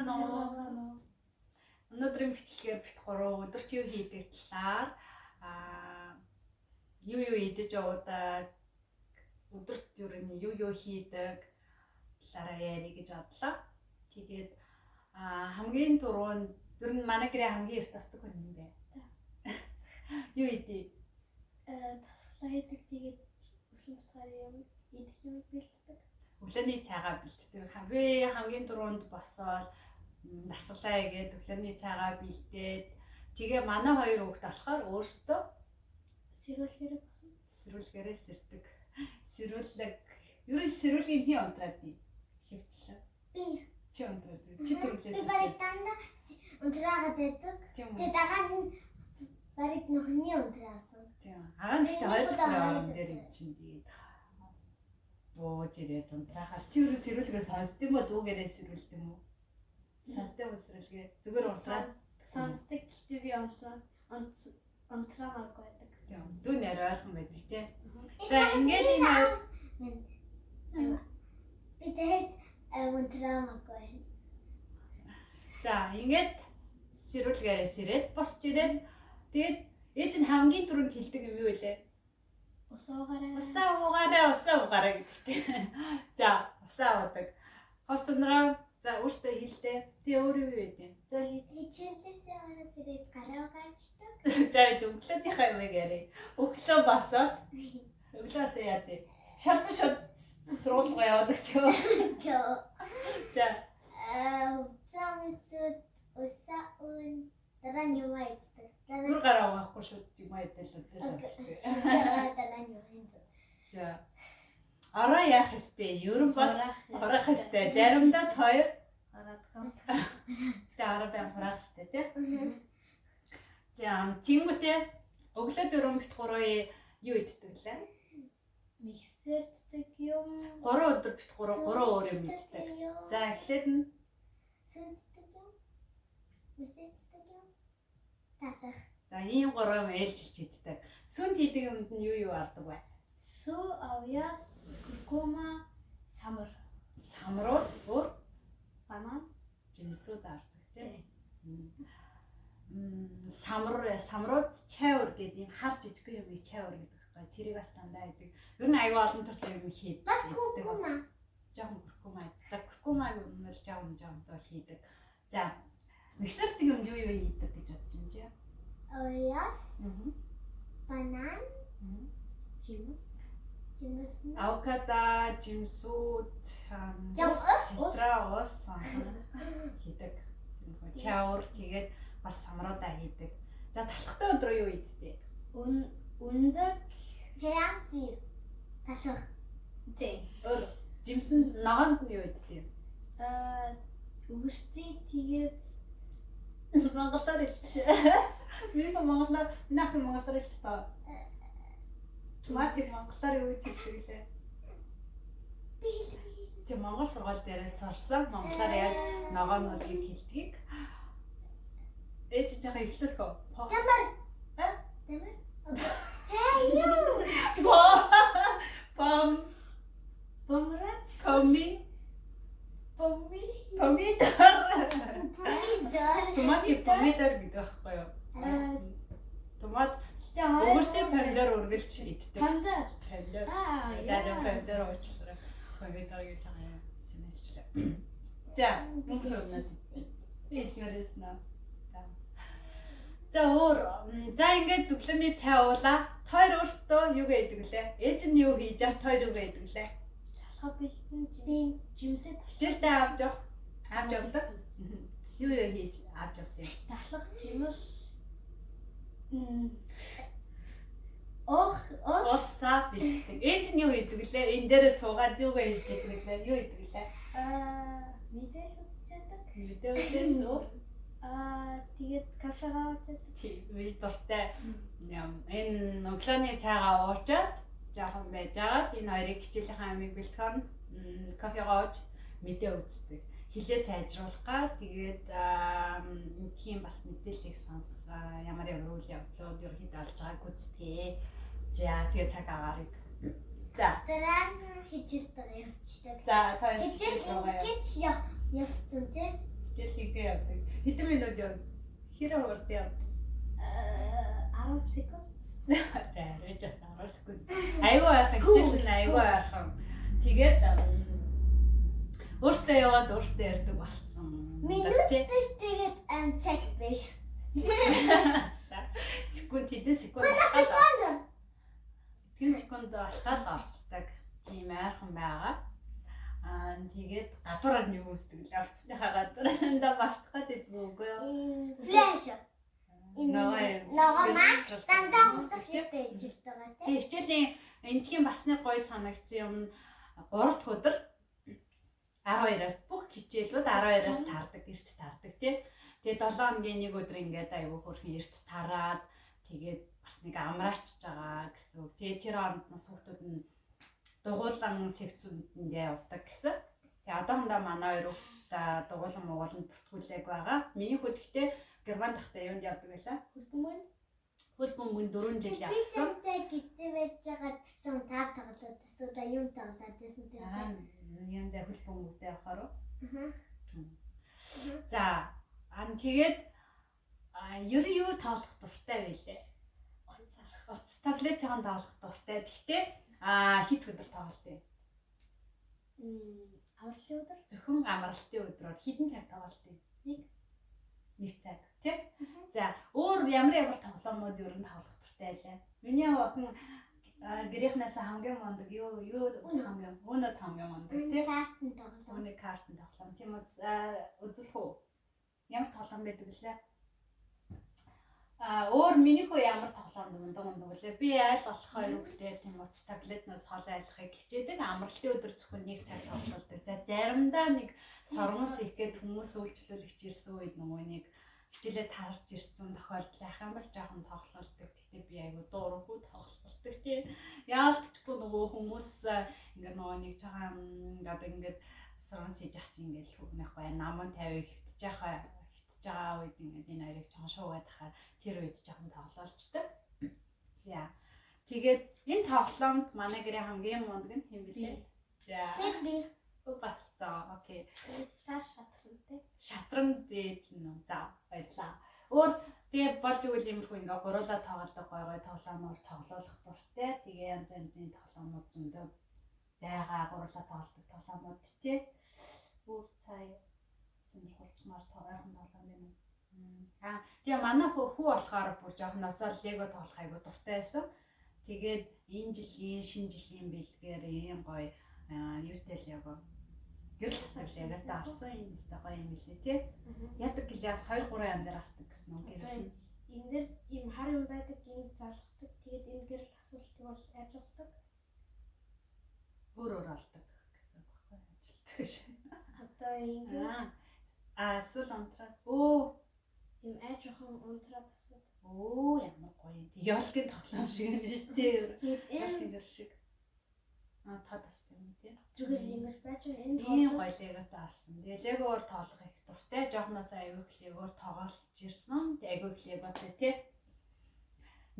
Сайн уу? Өнөөдрийн бичлэгээр бид гурав өдөрт юу хийдэг талаар юу юу идэж уудаг, өдөрт ер нь юу юу хийдэг талаараа ярих гэж бодлоо. Тэгээд хамгийн түрүүнд ер нь манай гэрээ хамгийн эрт тасдаг хүн юм бэ? Юу идэ? Тасглаа хийдэг, тэгээд үсэн бутгаар юм идэх юм бэлддэг. Өглөөний цайгаа бэлддэг. Би хамгийн түрүүнд босоод дасгалаа хийгээд өглөөний цайгаа бэлдээд, тэгээ манай хоёр хүүхэд болохоор өөрсдөө Сэрүүлгээрээ босно. Сэрүүлгээрээ сэрдэг. Сэрүүлэг. Ер нь сэрүүлгийн хэн унтраад бий? Хөвчлээ. Би. Чи унтраад бий. Чи түрүүлээ Би сэрдэг. бараг дандаа унтраагаад байдаг. Тийм үү? Тэгээ дагаа нь бараг нөхний унтраасан. Тийм. Агаан гэхдээ хоёр Нэг дахь удаа орон хоёр дээр удаа. юм чинь тэгээд бууж ирээд унтраахаар чи өөрөө сэрүүлгээ сонсд юм уу? Дүүгээрээ сэрүүлд юм уу? Сонсд юм уу сэрүүлгээ? Зүгээр унтраа. Сонсдог, гэхдээ би унтраамааргүй байдаг. Тийм. Дүү нэр ойрхон байдаг тий. За, За, ингээд энэ би тэгээд унтраамаагүй байна. За, ингээд сэрүүлгээрээ сэрээд босч ирээд тэгээд ээж нь хамгийн түрүүнд хэлдэг юм юу вэ? Ус уугаарай. Усаа уугаарай, усаа уугаарай гэдэгтэй. За, усаа уудаг. Хоц унраа. За, өөртөө хэлдэ. Тэ өөр юу вэ? За, Хичээлээсээ ороод ирээд гараа угаачдаг. За, ээж өглөөнийхөө юмыг ярив. Өглөө босоод өглөөсөө яа дээ. Шат шат сургууль явдаг тийм үү? Гөө. За, Зам усаа уун, дараа нь юм айцдаг. нүр Дараа гараа угаахгүй шууд юм айдал өдөр шатдаг. дараа нь юм айцдаг. За. Ороо яах ёстой? Ер нь бол хураах ёстой. Заримдаа т хоёр Хораадгаа. тэгээ ороо байн хураах ёстой тийм. За, тэнгуүтээ өглөө дөрөв бит гурван юу иддэг лээ? Миксерддэг юм. 3 өдөр бит гурав 3 өөр юм иддэг. За, эхлээд нь Сүнтдэг юм. Мессеждэг юм. Талах. За, ийм гурван юм ээлжилж иддэг. Сүнд хийдэг юмд нь юу юу ардаг вэ? Сүү, авьяас, куркума, самар, Самрууд, өөр банан. жимсүүд ардаг тийм. Самар самрууд чайвар гэдэг ийм хар жижигхэн юмыг чайвар гэдэг байхгүй. Тэрийг бас дандаа идэг. Ер нь аюу олон төрлийн юм хийдэг. Бас куркума. Жоохон куркума. За, куркумаг юм бол жоохон жоохон тоо хийдэг. За, миксердэг юм юу юу хийдэг гэж бодож байна чи? Ояс, банан, Жимс. жимс. Авокадо, жимсүүд, Жам ус, ситра ус хийдэг. Чаур тэгээд бас самруудаа хийдэг. За, талхтай өдрөө юу иддэг? Өндөг. Хям сэр. Талах. Тийм. Өөр жимсэн ногоонд нь юу иддэг? Өгөрцөө, тэгээд Монголоор хэлчих. Миний монголоор, миний ах монголоор хэлчих таа. Томатыг монголоор юу гэж хэлдэг лээ? Би хэлбэ. Тэг монгол сургууль дээрээ сурсан. Монголоор яаж ногоонуудыг хэлдгийг. Ээж жоохон эхлүүлэх үү? Тамар. А? Тамар. Хей юу? Пом бомраж, коми боми, помидор. Помидор. Томатыг помидор гэдэг байхгүй юу? Томат Гэтэ хоёр өгөрцөө помидор үргэлж иддэг. Помидор. Помидор. Аа, Дараа яа. помидор уучлаарай. Помидор гэж байгаа юм. Сэнэлчлээ. За, мөнх өмнөөс би хэлмээрээс нэ. За, өөр за, ингээд өглөөний цай уулаа. Тойр өөртөө юу гэдэг лээ? Ээж нь юу хийж аа тойр юу гэдэг лээ? Шалгаа бэлтэн, Би жимсээ Хичээлдээ авч явах. Авч явдаг. Юу юу хийж авч явдаг? талах, жимс. Ох, ус. Усаа бэлтдэг. Ээж нь юу хийдэг лээ? Энэ дээрээ суугаад юу хийж идэг лээ? Юу хийдэг лээ? Мэдээлэл үзчихдэг. Мэдээ үзэн өөр. Тэгээд кафегаа очдог. Тий, би дуртай. Юм. Энэ өглөөний цайгаа уучаад жоохон байж агаад энэ хоёрыг хичээлийнхаа амийг бэлтгэн кофегаа ууж мэдээ үздэг. Хилээ сайжруулах га тэгээд тийм бас мэдээллийг сонсоо. Ямар ямар үйл явдлууд ерөнхийдөө олж байгааг үздэг. За, тэгээд цаг агаарыг. За, дараа нь хичээлдээ явчихдаг. За, та Хичээл хичээл рүүгээ ингэж явцсан тий. хичээл Хинхээ явдаг. Хэдэн минут явна? Хэр хурд явдаг? 10 секунд. За, арайж бас 10 секунд. Айгүй ойрхон, хичээл нь айгүй ойрхон. Тэгээд өөртөө яваад өөртөө ярьдаг болцсон. Минут биш, тэгээд цаг биш. За, секунд, хэдэн секунд алхаад хэдэн секунд алхаад орчдаг. Тийм ойрхон байгаа. Аа, тэгээд гадуураар нь юу үздэг лээ? Орцсныхаа гадуурандаа мартах гэдсэн үгүй юу? Флэш. Ногоо. Ногоо маа дандаа усах хэрэгтэй жилт байгаа тий. Тэгээ хичээлийн эндхийн бас нэг гоё санагдсан юм 3 дахь өдөр 12-аас бүх хичээлүүд 12-аас таардаг, эрт таардаг тий. Тэгээ 7 хоногийн нэг өдөр ингээд айгүй хөөрхөн эрт тараад тэгээд бас нэг амраачж байгаа гэсэн үг. Тэгээ тэр хооронд нь хүүхдүүд нь дугуулan секцүүдэндээ явдаг гэсэн. Тэгээ одоохондоо манай хоёр хүүхдээ дугуулan муугууланд бүртгүүлээг байгаа. Миний хүү гэхдээ Герман тахта юунд явдаг байлаа? Хөлбөмбөнд. Хөл бөмбөнд 4 жил Би явсан. сая гэртээ байж байгаад сон тав тоглоод эсвэл юм тоглоод байсан тийм. Аа, юундаа хөл бөмбөгтэй явахаар уу? Аа. За, ан тэгээд ер нь юу тоглох дуртай байлээ? Утсаар. Утас таблет жоохон тоглох дуртай. Гэхдээ хэд өдөр тоглолт юм? Амралтын өдөр. Зөвхөн амралтын өдрөөр хэдэн цаг тоглолт юм? Нэг. Нэг цаг, тий? За, өөр ямар ямар тоглоомууд ер нь тоглох дуртай байлаа? Миний охин гэрийнхнээс хамгийн мундаг юу юу хамгийн өнөө хамгийн мундаг тий? Картын тоглоом. Үүний картын тоглоом. Тийм үү? Үзүүлэх үү? Ямар тоглоом байдаг лээ? А өөр миний хүү ямар тоглоомд мундаг мундаг лээ? Би айл болох хоёр хүүхдээ тийм утас таблетнаас хол айлахыг хичээдэг. Амралтын өдөр зөвхөн нэг цаг тоглолдог. За, заримдаа нэг сормос их гээд хүмүүс үйлчлүүлэгч ирсэн үед нөгөө нэг хичээлээ тарж ирсэн тохиолдол ах юм бол жоохон тоглолдог. Гэхдээ би айгу дурггүй тоглолдог тий. Яалтчгүй нөгөө хүмүүс ингээ нөгөө нэг жоохон одоо ингээд сормос хийж ах чинь ингээд нэг гоё наман 50 хөвтөж яхаа хөвтөж байгаа үед ингээд энэ хоёрыг чон шуугаад хахаар тэр үед жоохон тоглолцдог. За. Тэгээд энэ тоглоомд манай гэрээ хамгийн мундаг нь хэн бэлээ? За. Тэр би Бас за окей. Та шатрантай. Шатран дээж нь. За, баярлаа. Өөр тэгээ болж игэл иймэрхүү ингээ гуруулаа тоглодог гой гой тоглоомоор тоглоулах дуртай. Тэгээ янз янзын тоглоомууд зөндөө байгаа, гуруулаа тоглодог тоглоомууд тий. Өөр цай сонирхолчмаар ойрхон тоглоом юм уу? Аа, тэгээ манай хүү болохоор бүр жоохносоо лего тоглох айгу дуртай байсан. Тэгээд энэ жилийн шинэ жилийн бэлгээр ийм гоё юутай лего гэрэл хасдаг леготой авсан юм өстой гоё юм билээ тий. Ядаг гэлээ бас 2 3 янзаар асдаг гэсэн үг гэрэл. Энэ дээр ийм хар юм байдаг, энд залгадаг. Тэгээд энэ гэрэл асуултыг бол ажилладаг. Өөр өөр олдог гэсэн үг байхгүй ажилтдаг ш. Одоо ингээд Аа, эсвэл унтраад. Өө, ийм айжхан унтраад асуудаг. өө ямар гоё юм. Ёлкийн тоглоом шиг юм биш тий. Тэгээд Ёлкийн энэ гэрэл шиг. Аа, тод асдаг юм тий. зүгээр ингэж байж байгаа. Энэ Тийм тоглодог. гоё леготой авсан. Тэгээ легоор тоглох их дуртай. Жоохноос аягүй их легоор тоглож ирсэн. Тэгээ аягүй их леготой тий.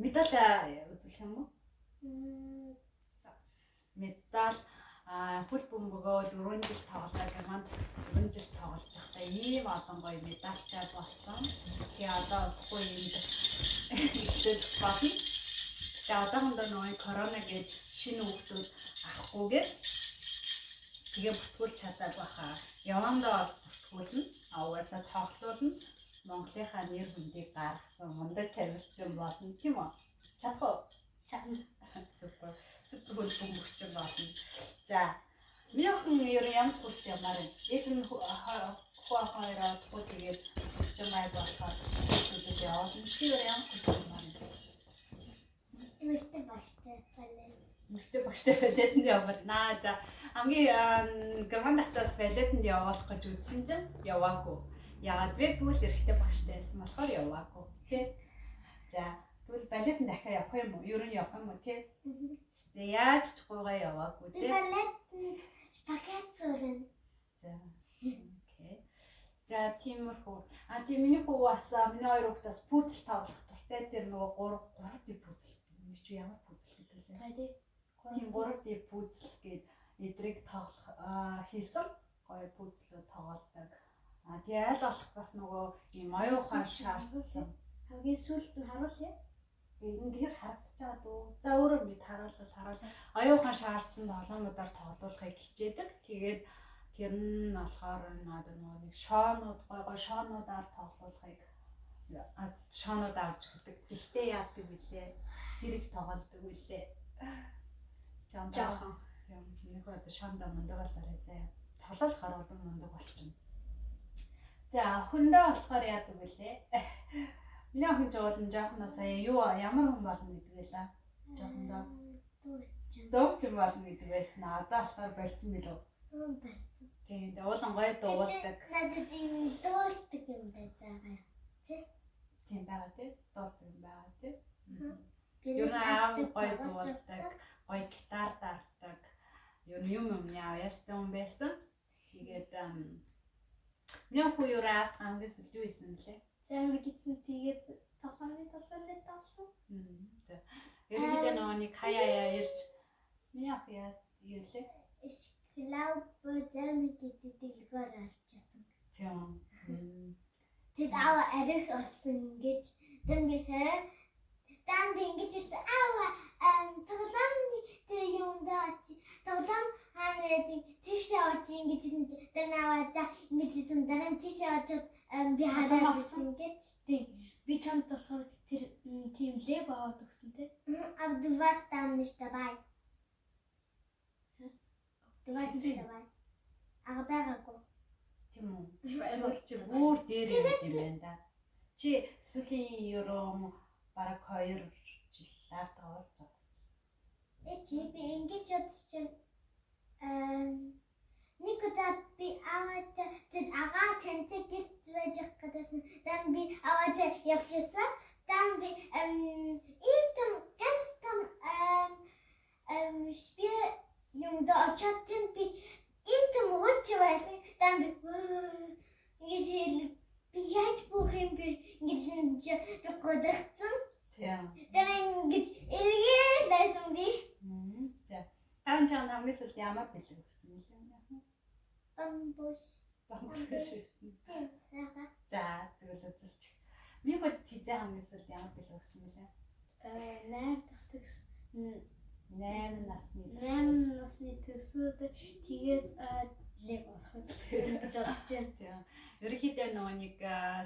Медаль үзүүлэх юм уу? Медаль хөл бөмбөгөө 4 жил тоглолоо. Германд 4 жил тоглож байхдаа ийм олон гоё медальтай болсон. Тэгээ одоо удахгүй энд ихтэй болно. Тэгээ одоохондоо нөгөө корона гэж шинэ хүүхдүүд авахгүйгээр тэгээ бүртгүүлж чадаагүй хаа. Явандаа бол бүртгүүлнэ. А угаасаа тоглуулна. Монголынхаа нэр хүндийг гаргасан мундаг тамирчин болно тийм үү? Чадах уу? Чадна. Супер. Супер хөл бөмбөгчин болно. За. Миний охин ер нь ямар курст явмаар вэ? Ээж нь хүү охин хоёроо удахгүй тэгээд хүчин гайг болохоор курсүүдэд явуулна. Чи ер нь ямар курст явмаар вэ? Эмэгтэй багштай балет. Эмэгтэй багштай балетанд явуулнаа. За хамгийн Герман дахтаас балетанд явуулах гэж үзсэн чинь яваагүй. Яагаад вэ гэвэл эрэгтэй багштай байсан болохоор яваагүй. Тэ? За тэгвэл балетанд дахиад явах юм уу? Ер нь явах юм уу? Тэ? Гэтэ яаж ч гуйгаа яваагүй Би тэ? балетанд пакет зурна. За. Окей. За тиймэрхүү. А тийм миний хүү бас миний хоёр хүүхэд бас пүүцэл тоглох дуртай. Тэр нөгөө 3 3D пүүцэл. Миний чи ямар пүүцэл гэдэг лээ? Таа тий. Тийм 3D пүүцэл гээд эдрийг тоглох хийсэн. Гоё пүүцлүүд тоглодог. А тэгээ аль болох бас нөгөө ийм оюухан шаардсан. Хамгийн сүүлд нь харуулъя. Энэ тэр харагдаж байгаа дөө. За өөрөө мэд харуулвал харуул. Оюухан шаардсан тоглоомудаар тоглуулахыг хичээдэг. Тэгээд тэр нь болохоор одоо нөгөө нэг шоонууд гой гой шоонуудаар тоглуулахыг шоонууд авч өгдөг. Тэгтээ яадаг вүлээ? Хэрэг тоглодог вүлээ? Жоохон. Нэг одоо шондоо мундаг болоорой заяа. Тоглолохоор улам мундаг болчихно. За охиндоо болохоор яадаг вүлээ? Миний охин ч уулын жоохноос юу ямар хүн болно гэдэг байлаа. Жоохондоо. Дуучин. Дуучин болно гэдэг байсан. Одоо болохоор болцсон билүү? Болцсон. Тийм. Тэгээ уулан гоё дуулдаг. Надад ийм дуулдаг юм байгаа. Тийм байгаа тий. Дуулдаг юм байгаа тий. Гэрээс Ер нь аав асдаг, гоё тоглож дуулдаг, гоё гитар дартаг. Ер нь юм юм яваастай хүн байсан. Тэгээд миний хүү юу аавд хамгийн сүүлд юу хийсэн нэлээ? Зарим гэсэн тэгээд тоглоомны толгойн дээр тоглосон. За. Ерөнхийдөө нөгөө нэг хаяа яа ирж миний ах яа юу лээ? Ich glaube, зарим гэдэг дэлгүүр орчихсон. Тийм. Тэд аава арих олсон ингэж дан би хэ дан би ингэж хэлсэн аава тоглоомны тэр юм даа чи тоглоом хаана байдаг тийшээ очи ингэж хэлсэн чи дан аава за ингэж хэлсэн дараа нь тийшээ очиод би хараад ирсэн гэж. Тийм. Би чамд болохоор тэр тийм лего аваад өгсөн те. Aber du warst dann nicht dabei. Du warst nicht dabei. Ага байгаагүй. Тийм үү. Тэгвэл чи бүр дээр юм юм байна да. Чи сүүлийн ерөө бараг 2 жил лаалтаа уулзаагүй. Э чи би ингэж бодож чинь нэг удаа би аваад тэд агаа тэнцэг гэрт байж гэдсэн. Дан би аваад явчихсан. Дан би ийм том ganz том Spiel юм да очоод тэнд би ийм том ууч байсан. Дан би ингэж хэлээ. Би яаж буух юм бэ? Ингэж би годагцсан. Тийм. Дараа ингэж эргээл байсан би. За. Таван чам хамгийн сүүлд ямар бэлэг өгсөн нэлээ юм? Бамбуш. Бамбуш өгсөн. Тийм. Сага. За, тэгвэл үзэлч. Миний хот хизээ хамгийн сүүлд ямар бэлэг өгсөн мөлий? 8 дахь төгс 8 насны. 8 насны төсөөд тэгээд лего авах гэсэн гэж бодож байна. Тийм. Ерөнхийдөө нөгөө нэг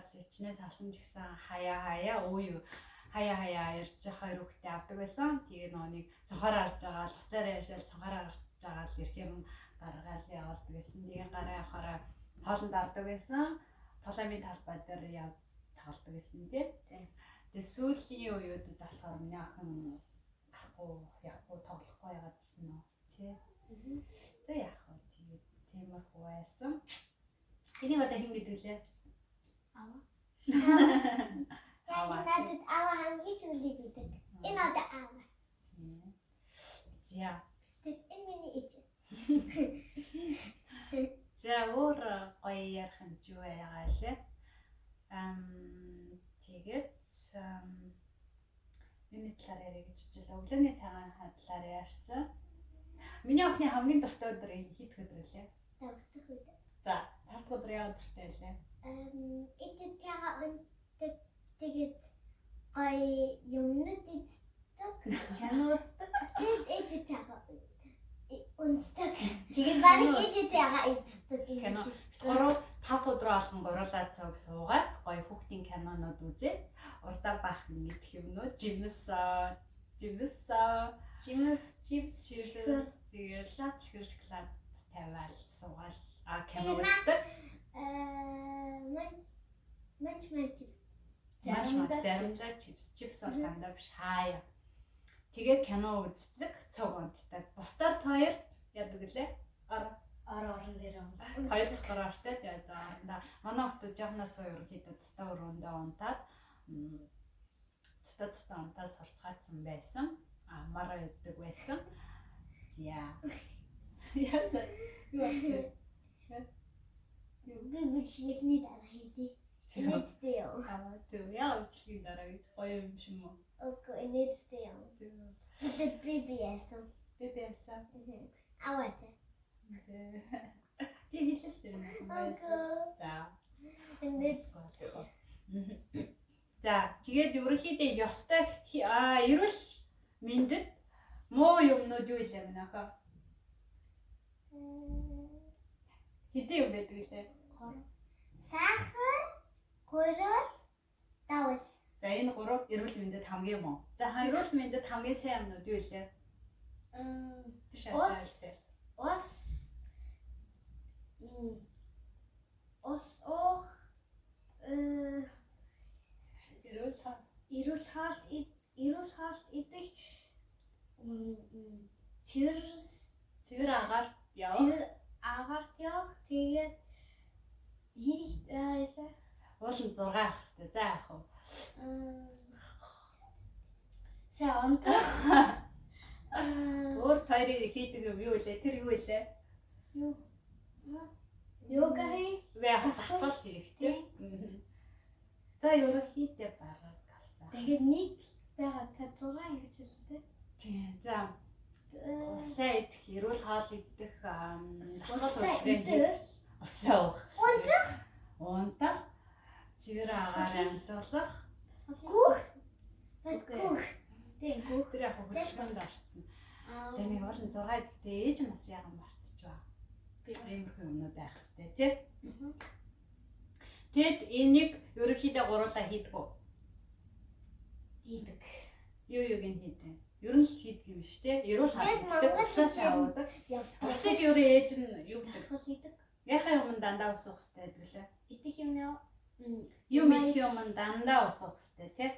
сэчнээс авсан ч гэсэн хаяа хаяа өө юу хаяа хаяа ярьж хоёр хүүхдээ авдаг байсан. Тэгээ нөгөө нэг цонхоор харж байгаа л хуцаараа ярьшаал цонхоор харж байгаа л ирэх юм гаргаал явуулдаг байсан. Тэгээ гараа явахаараа хоолнд авдаг байсан. Толомын талбай дээр яв тоглодог байсан тий. Тэгээ сүүлийн үеүүдэд болохоор миний охин гарахгүй, явахгүй, тоглохгүй яагаад гэсэн үү тий. За яах вэ? Тэгээд тиймэрхүү байсан. Энийг одоо хэн гэдэг лээ? Аваа. Яг надад аваа хамгийн сүүлийн бэлэг. Энэ одоо аваа. Тийм. За. Тэгэд энэ миний ээж. За өөр гоё ярих юм чи юу байгаа лээ? Тэгээд юуны талаар яриа гэж хичээлээ. Өглөөний цагаан талаар ярьсан. Миний охины хамгийн дуртай өдөр хэд өдөр лээ? Тавдах үед. За, тав дахь өдөр яа дуртай лээ? Ээжтэйгээ унтдаг. Тэгээд гоё юмнууд иддэг. Кино үздэг. Тэгээд ээжтэйгээ унтдаг. Тэгээд Бараг ээжтэйгээ иддэг. Кино. Гурав тав дахь өдрөө олон гуруулаа цуг суугаад гоё хүүхдийн кинонууд үзээд урдаа баахан идэх юмнууд жимс жимс Жимс, чипс, чипс тэгээд чихэр шоколад тавиал суугаал кино үздэг. Манч манч чипс. Заримдаа заримдаа чипс чипс бол дандаа биш хаяа. Тэгээд кино үздэг, цуг унтдаг. Бусдаар та хоёр яадаг лээ? Ор Ор орон дээр юм. хоёр дахь ортой тэгээд орондоо манай хүмүүс жоохноос ерөнхийдөө тусдаа өрөөндөө унтаад тусдаа тусдаа унтаад сурцгаацсан байсан. Амараа өгдөг байсан. За. Яасан? Юу болсон? Би бичлэгний дараа хэлье. Инээдтэй юу? Аа тийм яа бичлэгийн дараа гэж гоё юм шиг мө. Үгүй инээдтэй юм. Тийм. Тэгээд би би яасан. Би би яасан. Аваа та. Тий хэлэл тэр юм. Үгүй. За. Эндээс За, тэгээд ерөнхийдөө ёстой эрүүл мэндэд муу юмнууд юу илээ манайхаа? Хэдэн юм байдаг илээ? 3. Сахар, гурил, давс. За, энэ гурав эрүүл мэндэд хамгийн муу. За, эрүүл мэндэд хамгийн сайн юмнууд юу илээ? Ус. Ус. Ус уух. Эрүүл хоол идэх. Цэвэр агаарт явах. Цэвэр агаарт явах. Тэгээд хэрэг байгаа. Уул нь 6 ах хэвээр. За яах вэ? За унтах. Өөр хоёрын хийдэг юм юу вэ? Тэр юу вэ? Юу? Йога хий. Яг дасгал хийх тийм. За ерөнхийдөө бараг авсан. Тэгэхээр нэг байгаа та 6 ингэж хэлсэн тийм. Тийм. За усаа идэх, эрүүл хоол идэх, дасгал идэх, усаа уух, унтах, унтах, цэвэр агаар амьсгалах, гүх, бас гүх. Тийм, гүх. Тэр яг хөдөлгөөнд орсон. За нэг уул нь 6 идэх. Ээж нь бас яагаад мартчихваа. Иймэрхүү юмнууд байх хэвээр тий. Тэгэд энийг ерөнхийдөө гуруулаа хийдэг үү? Хийдэг. Юу юуг нь хийдэг? Ер нь л хийдэг юм биш тий. Эрүүл хоол иддэг, усаа сайн уудаг. Усыг ер нь ээж нь юу гэдэг? Дасгал хийдэг. Яхаа юм дандаа ус уух хэрэгтэй гэдэг лээ. Идэх юм нэ. Юм идэх юм дандаа ус уух хэрэгтэй тий.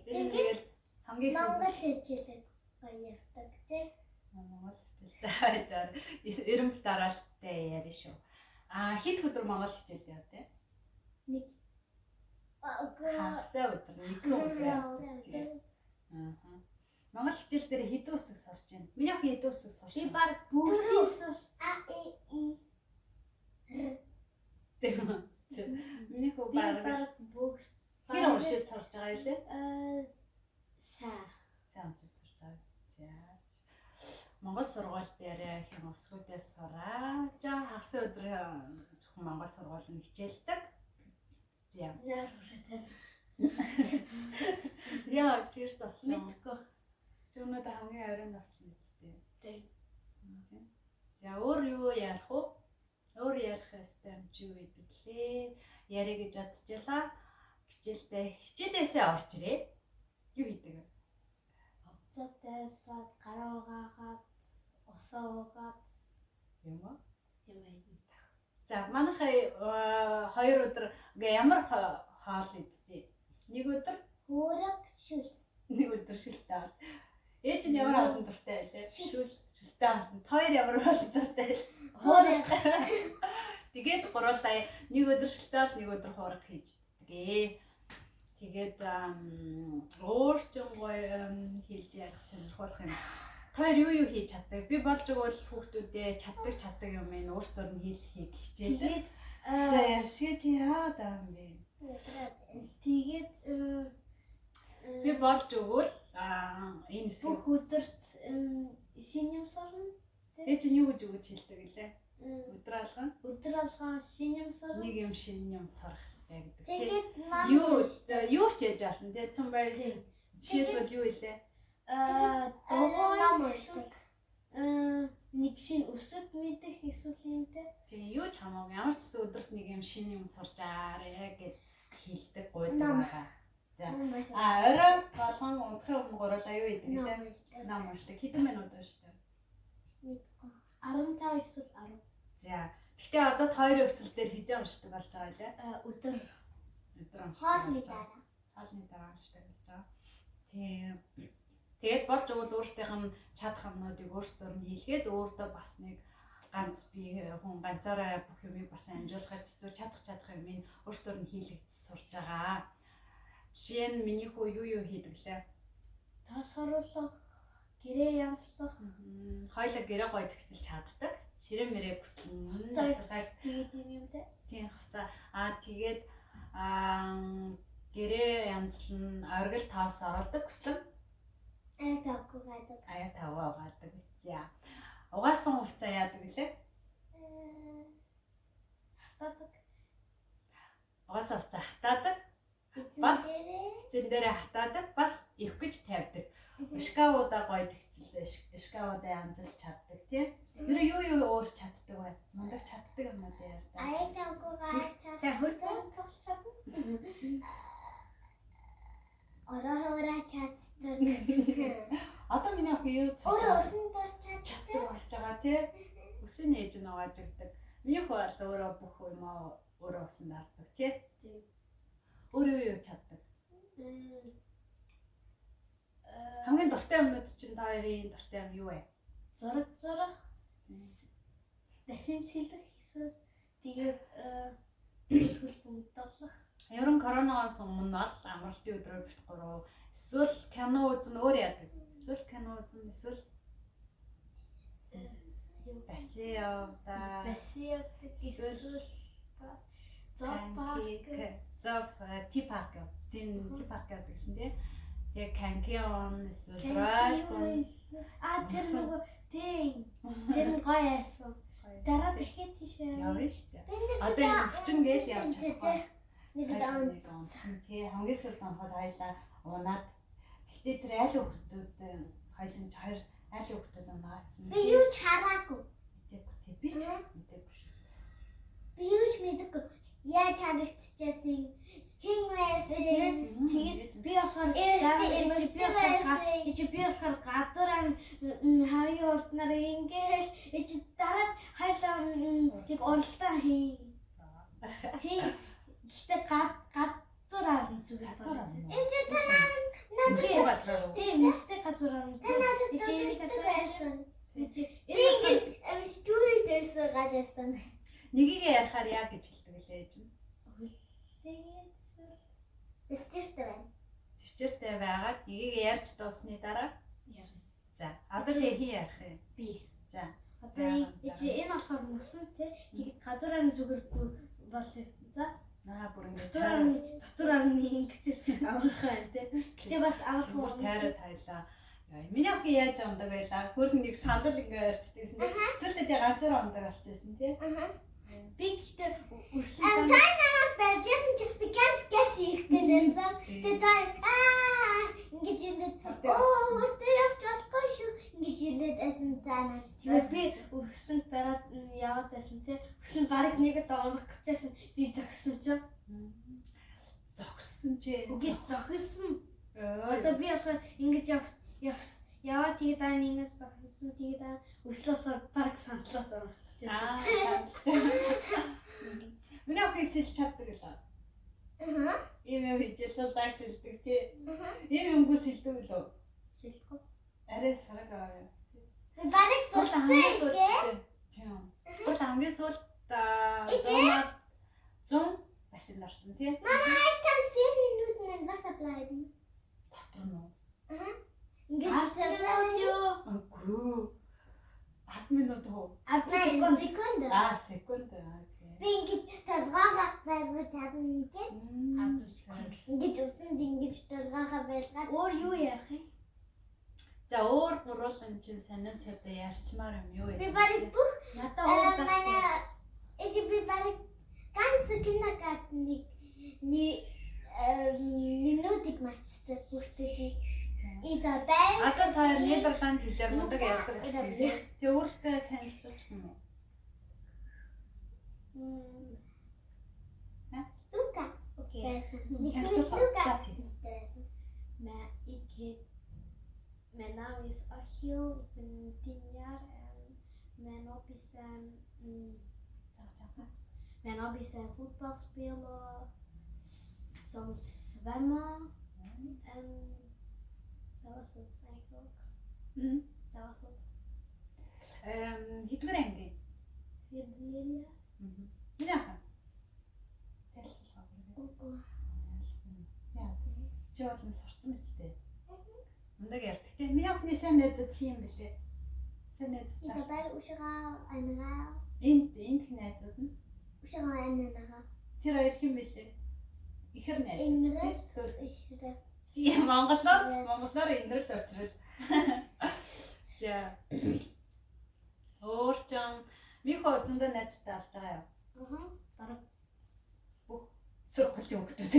Тэгээд хамгийн Монгол хичээлээд гоё явдаг тий. Монгол хичээл. За яжаар эрэмб дараалттай ярина шүү. А хэд өдөр монгол хичээлд яв тий? Нэг. Хагасаа өдөр нэг өдөр. Аа. Монгол хичээл дээр хэдэн үсэг сурч байна? Миний охин хэдэн үсэг сурсан? Би баг бүгдийг сурч. А э и р. Тийм. Миний хүү баг бүгд. Хэр уншиж сурч байгаа юм лээ? Са. За уншиж сурч байгаа. За. Монгол сургууль дээр хэн усгуудаа сураа. За хагас өдөр зөвхөн монгол сургууль нь хичээлдэг. За. Нэр хүрээд. Яа, чирт болсон. Мэдгүй. Чи өнөөдөр хамгийн оройн болсон үсттэй. Тийм. За өөр юу ярих вэ? Өөр ярих ёстой юм чи юу гэдэг лээ? Яриа гэж бодчихлаа. Хичээлдээ хичээлээсээ орж ирээ. Юу хийдэг вэ? Хувцас тайлаад, гараа угаагаад, усаа уугаад юм уу? Юм байна. За манайхаа хоёр өдөр ингээ ямар хоол иддэг? Нэг өдөр Хөөрөг шүл. Нэг өдөр шүлтэй хоол. Ээж нь ямар хоолнд дуртай байлээ? Шүл, шүлтэй хоолнд. Хоёр ямар хоолнд дуртай байлээ? Хөөрөг. Тэгээд гурлаа нэг өдөр шүлтэй хоол, нэг өдөр хуураг хийждэг. Тэгээд өөр ч юм гоё хэлж ярих сонирхолтой юм. Хоёр юу юу хийж чаддаг? Би болж өгвөл хүүхдүүдээ чаддаг юм ин өөрсдөр нь хийхийг хичээдэг. Тэгээд за яшиг чи яагаад аа юм бэ? Тэгээд би болж өгвөл энэ хэсэг бүх өдөрт шинэ юм сурна. Ээж нь юу гэж өгөж хэлдэг гэлээ? Өдөр алган. Өдөр алган шинэ юм сурна. Нэг юм шинэ юм сурах хэрэгтэй гэдэг. Тэгээд нам юу ч яаж ална те цум байр. Жишээлбэл юу илээ? Дугуй уншдаг. Нэг шинэ өсөд мэдэх эсвэл юм те. Тийм юу ч хамаагүй ямар ч зүйл өдөрт нэг юм шинэ юм сурч аарэ гэд хэлдэг гуйдаг байгаа. За. Орой болгон унтахын өмнө гурлаа юу хийдэг лээ? Ном уншдаг. Хэдэн минут уншдаг? Мэдгүй. 15 эсвэл 10. За. Гэхдээ одоо хоёрын өсөл дээр хизээ уншдаг болж байгаа лээ? Өдөр. Өдөр уншдаг. Хоолны дараа. Хоолны дараа уншдаг болж байгаа. Тийм. Тэгээд болж өгвөл өөрсдийнх нь чадах юмнуудыг өөрсдөр нь хийлгээд өөртөө бас нэг ганц би хүн ганцаараа бүх юмыг бас амжуулахад хэцүү чадах юмыг өөрсдөр нь хийлгэж сурч байгаа. Жишээ нь миний хүү юу юу хийдэг лээ? Тоос оруулах, гэрээ янзлах, Хоёлаа гэрээ гой зэгцэлж чаддаг. Ширээ мэрээ хүслэн. Тэгээд юм юм те. Тийм хувцас. Тэгээд гэрээ янзлан, оргил тоос оруулдаг хүслэн. Аяг тавгүй гадаг. Аяг тавгүй гадаг. За. Угаасан хувцас яадаг лээ? Хартаадаг. Угаасаа хувцас хатаадаг. Бас эзэн дээрээ хатаадаг. Бас ивх гэж тавьдаг. Шкафуудаа гоё зэгцэлтэй шкафуудаа янзалж чаддаг тийм. Тэр юу юу өөр чаддаг вэ? Мундаг чаддаг юмнууд яа. Сайн хөрдөн тоглож чадна. Ороо чаддаг. Одоо миний охин юу Өөрөө усан дор чаддаг болж байгаа тий. Үсэн ээж нь угааж өгдөг. Миний хүү бол өөрөө бүх юм уу өөрөө усан даардаг тий. Өөрөө юу чаддаг? Хамгийн дуртай юмнууд чинь та хоёрын дуртай юм юу вэ? Зураг зурах, бассейн цэлэх эсвэл тэгээд тэгээд хөл бөмбөг. Ер нь коронавигоос өмнө бол амралтын өдрөөр бит гурав эсвэл кино үзэн өөр яадаг. Эсвэл кино үзэн эсвэл бассейн явдаг. Бассейн явдаг эсвэл зоопарк, зоп ти парк. Тийм ти парк явдаг гэсэн тий. Тэгээ канкион эсвэл райлгон. А тэр нөгөө тийм тэр нь гоё айсан. Дараа дахиад тийшээ явна шүү дээ. Одоо энэ өвчин гээл явж чадахгүй. Нэг онцсон тий хамгийн сүүлд оноход хоёлаа унаад. Гэхдээ тэр айл хүүхдүүд хоёлын хоёр айл хүүхдүүд унаацсан. Би юу ч хараагүй. Мэдээгүй тий би ч мэдээгүй шүү. Би юу ч мэдээгүй. Яаж харагдчихсан хин байсан. Тэгээд би болохоор би болохоор гадуураа хамгийн урднаар ингээл ээж дараа хайлаа нэг уралдаан хий. Хий. Гэхдээ гадуураар нь зүгээр. Ээж та надад тийм мөстэй газураар нь. Та надад тусалдаг байсан. Би ингэж амжтгүй дээрсэн гадасан. Нэгийг ярихаар яа гэж хэлдэг лээ ээж нь. Тэгээд төвчээртэй байна. Төвчээртэй байгаад нэгийг ярьж дууссаны дараа ярина. За, одоо тэгээ хин ярих юм? Би. За. Одоо энэ болохоор мөсөн те. Тэгээд газураар нь зүгээр бол за. Наа бүр ингэ дотор нь ингэж амархан байна те. Гэтэ бас амархан бүр тайраа тайлаа. Миний охин яаж ундаг байлаа? Хөрн нэг сандал ингэ ярьчдаг гэсэн. Сүүлдээ тэгээ ганцаараа ундаг болчихсон тий. Би гэхдээ өсөн та намайг барьжсэн чи би ганц ганц хийх гэдээсэн. Тэгээ та аа ингэж хэлээд оо өөртөө явж болохгүй шүү ингэж хэлээд байсан та надад. Тэгээ би өсөн бариад яваад байсан тий. Өсөн бараг нэг л унах гэжсэн. Би зогссон чи. Зогссон чи. Үгүй зогссон. Одоо би болохоор ингэж яваа тэгээд аа ингэж зогссон. Тэгээд аа өслөө болохоор бараг сандлаас унах. Аа. Миний охин сэлж чаддаг л. Аа. Ийм юм хижээлэл лаг сэлдэг тий. Ийм юмгүй сэлдэг лөө. Сэлдэхгүй. Арай сараг аа. Бараг сулцсан тий. Тийм. Гол хамгийн сүүлд 100 бассейн орсон тий. Мама, ich kann 10 Minuten in Wasser bleiben. Дотор нь уу? Аа. Ингэж юу? Үгүй. 10 минут уу? 10 секунд. Аа, секунд. Окей. Би ингэж толгоогоо байлгаж чадна гэж. 10 секунд. Ингэж усанд ингэж толгоогоо байлгаад өөр юу ярих юм? За өөр гуруулан чинь сонин сайдаа ярьчмаар юм юу вэ? Би бараг бүх надад өөр манай ээж би бараг ганц киногартныг минутыг мартчихсан бүгдийг. Изабел. Одоо та Нидерланд хэлээр мундаг ярьдаг болсон тий. Тэгээ өөртөө танилцуулах юм уу? Лука. Окей. Лука. Mijn naam is Achiel, ik ben 10 jaar en mijn hobby's zijn, mijn hobby's zijn voetbal spelen, soms zwemmen en dat was het eigenlijk. Dat was het. Хэдвэр анги? Vierde leerjaar. Миний ах. Танилцуулах уу? Яа. Чи бол сурцсан мэт дээ. Мундаг ярьдаг тийм. Миний охины сайн найзууд тийм бэлээ. Сайн найзууд. Изабел үшгаа ангаа. Энд их найзууд нь. Үшгаа ангаа. Тэр хоёр хэм бэлээ? Ихэр найзууд. Инрэл. Тийм монголоор инрэл учрал. За. Өөр ч Михо зөндөө найзтай олж байгаа юу? Аа. Бараг бүх. Сургуулийн хүүхдүүд.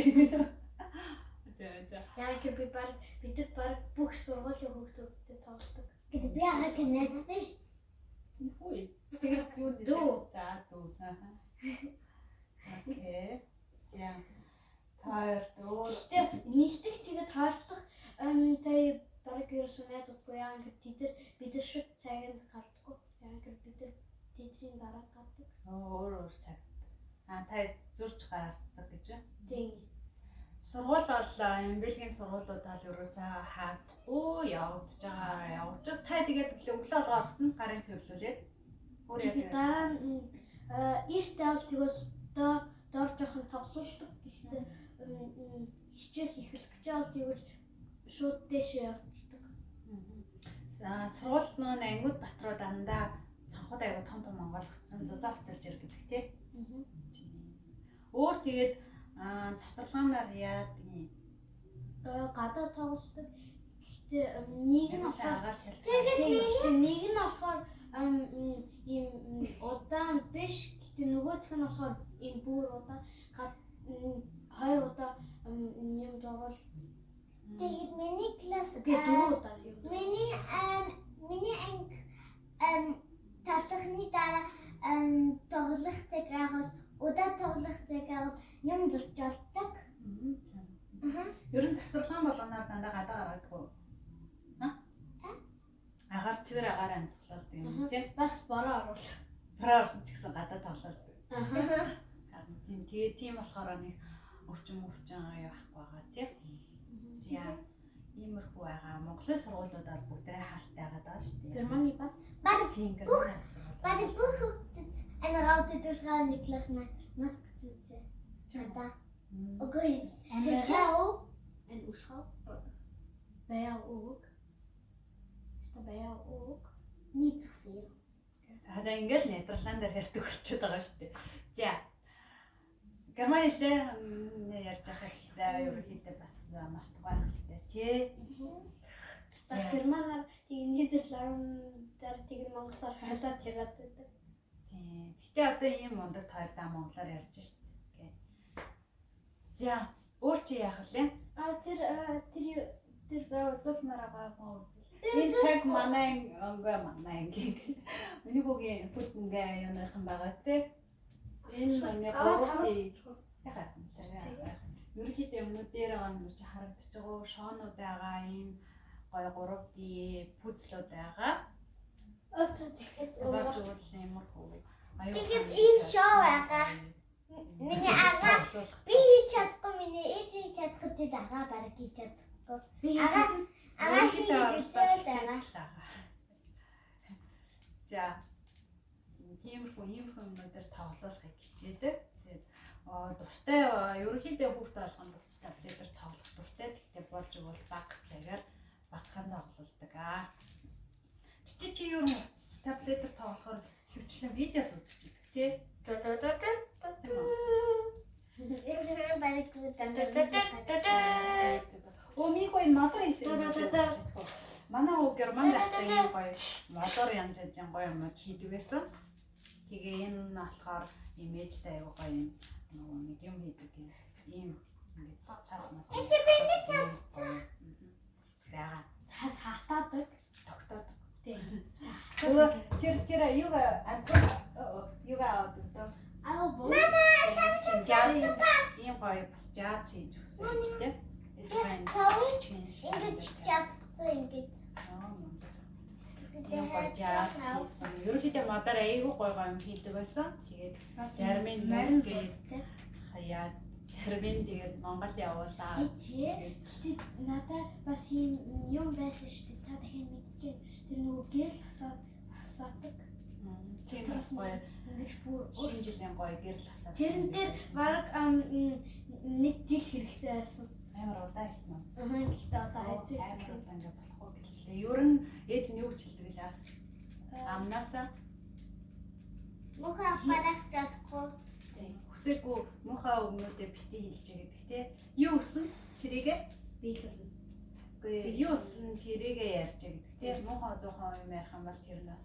За за. Яг би баг бид нар баг бүх сургуулийн хүүхдүүдтэй тоглодог. Гэдэг би агааг найз биш. Хүй. Тэгээд юу нэ? Дүү. За дүү. Аха. Okay. За. Та хоёр дүү. Гэтэ нэгдэх тэгээд хоёр дахь тэ баг ерөөсөө найзуудгүй яа ингээд тэд нар бид нар шиг цагинд гардаггүй. Яа ингээд бид нар тэдний дараа гардаг. Өөр өөр цаг. А та зурж гардаг гэж. Тийм. Сургууль бол энэ Бельгийн сургуулиуд бол ерөөсөө хаагдахгүй явагдаж байгаа явж. Та тэгээд өглөө олгоо орсон гарын цэвэрлүүлээд өөр Тэгээд яадаг. дараа нь эрт аал тэгвэл доо дор жоохон тоглолдог. Гэхдээ хичээл эхлэх гэж бол тэгвэл шууд дээшээ явчихдаг. За сургууль нөө ангиуд дотроо дандаа цонход аягүй том том онгойлгоцсон зузаан хувцалж ир гэдэг тий. Өөр тэгээд завсарлагаанаар яадаг юм? Гадаа тоглолдог. Гэхдээ нэг нь болохоор агаар салхи. Тэгээд нэг нь болохоор ийм удаан биш. Гэхдээ нөгөөх нь болохоор ийм бүр удаан хоёр удаа юм зурвал Тэгээд миний класс үгүй дөрөв удаа юм. Миний миний анги талхны дараа тоглох цаг агуул удаа тоглох цаг агуул юм зурчулдаг. Аха. Ер нь завсарлагаан болгоноор дандаа гадаа гаргадаг уу? Аа? Агаар цэвэр агаар амьсгалалт юм тий. Бас бороо оруул. Бороо орсон ч гэсэн гадаа тоглолт. Аха. Харин тийм тэгээ тийм болохоор нэг өвчин өвчин яахгүй байгаа тий. За иймэрхүү байгаа. Монголын сургуулиуд бол бүгдээ хаалттай байгаа даа шүү дээ. Германы бас Баг Тийм Германы сургууль. баг бүх хүүхдүүд ангаавд дүүшгаа нэг класс маск зүүцээ. Надаа. Үгүй. Ангаау en Uschau. Bij jou ook. Is dat bij jou ook? Niet zoveel. Аа за ингээл Нидерландаар ярьдаг болчиход байгаа шүү дээ. За. Герман хэлээ ярьж байгаа хэвээр ерөнхийдөө бас мартах байх хэвээр тий. Бас Германаар тэг Нидерландаар тэг монголоор хойлоод яваад байдаг. Тийм. Гэтэ одоо ийм мундаг тойрдаа монголоор ярьж шүү дээ. За, өөр чи яах вэ? А тэр тэр Тэр за үзүүлмээр байгаа гоо үзэл. Энэ цаг манай өнгө манай анги. Миний хүүгийн бүл мөнгө юуныхан байгаа те. Энэ манай гурав яхаа. Ерөнхийдөө юмнууд дээр байгаа юм чи харагдаж байгаа шоонууд байгаа ийм гой 3D пүзлүүд байгаа. Одоо тэгэхэд Болж өгвөл ямар хүү. Тэгээд ийм шоу байгаа. Миний агаа би хийж чадахгүй миний ээж хийж чадахгүй тэр агаа бараг хийж чадахгүй. би хийж Агаа агаа хийж үзээд байгаа. За тиймэрхүү иймэрхүү юмнуудаар тоглоулахыг хичээдэг. Тэгээд дуртай ерөнхийдөө хүүхдээ болгон буц таблетээр тоглох дуртай. Гэхдээ болж өгвөл бага цагаар багахан тоглолдог аа. Гэтэ чи ер нь утас таблетээр тоглохоор хөвчлэн видео л үзчихдэг тий. Тийм үү? Бараг дандаа. Оо миний энэ модор хийсэн. Манай хүү Германд байхдаа ийм гоё модор янз янзын гоё юмнууд хийдэг байсан. Тэгээ энэ нь болохоор имижтэй аягүй гоё юм нөгөө нэг юм хийдэг юм. Ийм ингээд цаас мас. Энд чи би нэг цаацсан. Бага цаас хатаадаг. тогтоод. Тийм. Тэр тэр тэр юугаа антон юугаа авдаг дөө. Аа боо. Жаз ийм гоё бас жаз хийж өгсөн юм чи тээ. Ингэж чадсан ингэж. Аа мундаг. Тийм гоё жаз хийсэн. Ерөнхийдөө модоор айгүй гоё гоё юм хийдэг байсан. Тэгээд Бас зарим нь морин гээд зурдаг. хаяад зарим нь тэгээд Монгол явуулаа. Ээжээ. Гэтэ надаа бас ийм юм байсан шүү дээ. Та дахин мэдчихэв. Тэр нөгөө гэрэл асаадаг. Тийм бас гоё Ингэж бүр шинэ жилийн гоё гэрэл асаад. Тэрэн дээр бараг нэг жил хэрэгтэй байсан. амар удаан хийсэн үү? Аа гэхдээ одоо хайцсан Амар удаан ингээ болох уу гэлчлээ. Ер нь ээж нь юу гэж хэлдэг вэ? Амнаасаа Мөхөө аппарат чадахгүй. хүсээгүй муухай өгнүүдээ бити хэлж гэдэг те. Юу өсөн тэрийгэ биелүүлнэ. үгүй юу өсөн тэрийгэ ярьж гэдэг те. Муухай зуухай юм ярих юм бол тэр нь бас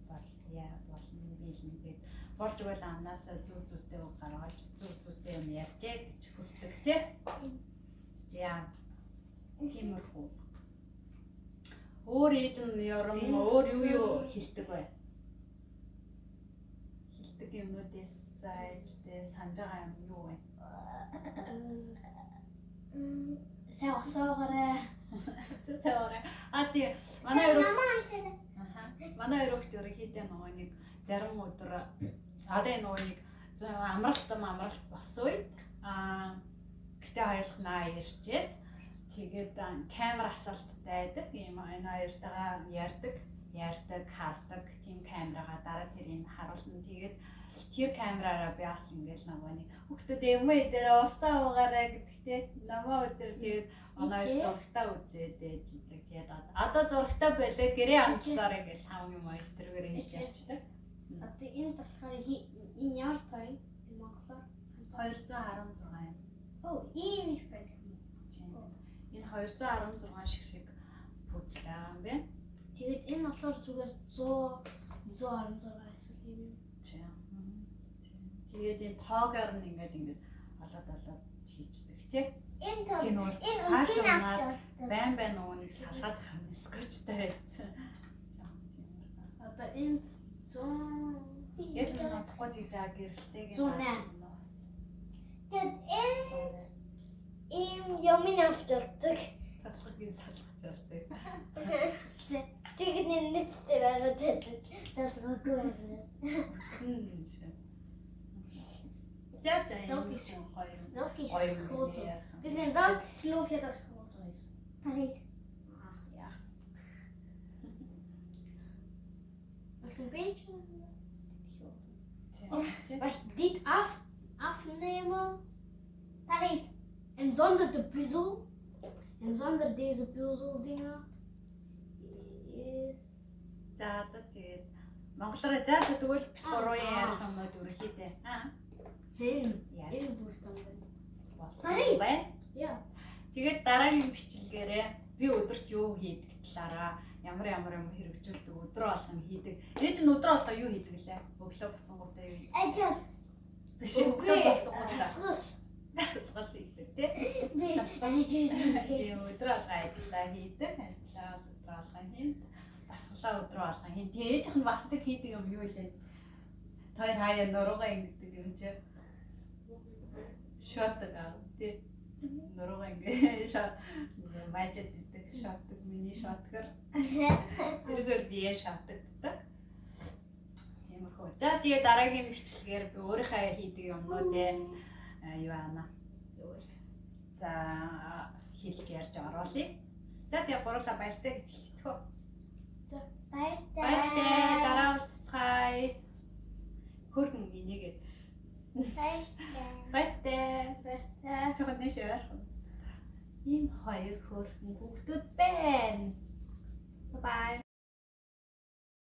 бол яа болно биелнэ гэд Болж игэл амнаасаа зүг зүгтэй үг гаргаж зүг зүгтэй юм ярьжээ гэж хүсдэг тий. За. Тиймэрхүү. Өөр ээж нь ярам өөр юу юу хэлдэг вэ? Хэлдэг юмнуудээс ээжтэй санаж байгаа юм юу вэ? Сайн осоогоорой. Сайн. А тий. Манай хоёр Намаа уншаарай. Аха. Манай хоёр хүүхд ерөнхийдөө нөгөө нэг зарим өдөр одоо энэ нөгөө нэг амралт амралт болсон үед гэтээ хоёулахнаа ирчээд тэгээд камер асаалттай байдаг. Ийм энэ хоёртойгоо ярьдаг, хардаг тийм камерагаа дараа тэрийг харуулна. Тэгээд тэр камераараа би бас ингээл нөгөө нэг хүүхдүүд юм ээ дээр усаа уугаарай гэдэгтэй намаа өдөр тэгээд манай хоёр зурагтаа үзээд ээж идэг. Тэгээд одоо зурагтаа болоо гэрээ амтлаарай гэж хамгийн маяг тэргээр хэлж ярьчдаг. Одоо энэ болохоор энэ ямар тоо юм? Энэ монголоор 216 юм. Оо, ийм их байдаг юм. Энэ 216 ширхэг пүзл байгаа юм байна. Тэгээд энэ болохоор зүгээр 100 116 эсвэл ийм юм. Тийм. Тэгээд энэ тоогоор нь ингээд ингээд олоод олоод хийждэг тий. Энэ тоо Тийм нөгөө энэ салж үсийг авч унаад болдог. байн байн нөгөө нэг салгаад хам скотчтай байсан. Одоо энд 100 Яаж нэг онцгүй гэж аа гэрэлтэйг 108. Тэгээд энэ ийм юм авч болдог. Талхыг салгаж болдог. Тэгээд нэгтэй байгаад байдаг. Талгаагүй байгаад. Үсэн юм шиг. За за Nog энэ eens. гоё юм. Nog eens Гоё юм groter. ярих. Christine, welk geloof jij dat groter is? Parijs. Ah, ja. Nog een beetje. Dit groter. Тийм. Wacht, dit afnemen. Parijs. En zonder de puzzel. En zonder deze puzzeldingen. Is. За одоо тэгээд монголоор за за тэгвэл бит гурван ярих юмуд өрхийдэ. Аа. In. Яаж In boertanden. болсон Парис. бэ? Ja. Тэгээд дараагийн бичлэгээрээ би өдөрт юу хийдэг талаараа ямар ямар юм хэрэгжүүлдэг өдрөө болгон хийдэг. Ээж нь өдрөө болгоо юу хийдэг лээ? Өглөө босонгуудаа юу хийдэг? Ажил. Биш өглөө босонгуудаа Дасгал. дасгал хийдэг тий. Би ажил. Тийм өдрөө болгон ажиллаа хийдэг. Ажиллаа өдрөө болгон хийдэг. Дасгалаа өдрөө болгон хийдэг. Тэгээ ээжийнх нь бас тэг хийдэг юм юу лээ? Тойр хаяа нуруугаа ингэдэг юм чи. Шотдаг аа тий. Нуруугаа ингээ шот майжад идэг шотдаг миний шотгор. Тэргээр бие шотдогддог. Тиймэрхүү. За тэгээ дараагийн бичлэгээр би өөрийнхөө хийдэг юмнуудээ юу аана. За хэлж ярьж оруулъя. За тэгээ гурлаа баяртай гэж хэлдэг үү? Баяртай. Баяртай. Дараа уулзцгаая. Хөргөн инээгээд. Баяртай. Баяртай. Баяртай. Жоохон нэш ойрхон. Энэ хоёр хөөрхөн хүүхдүүд байна. Bye bye.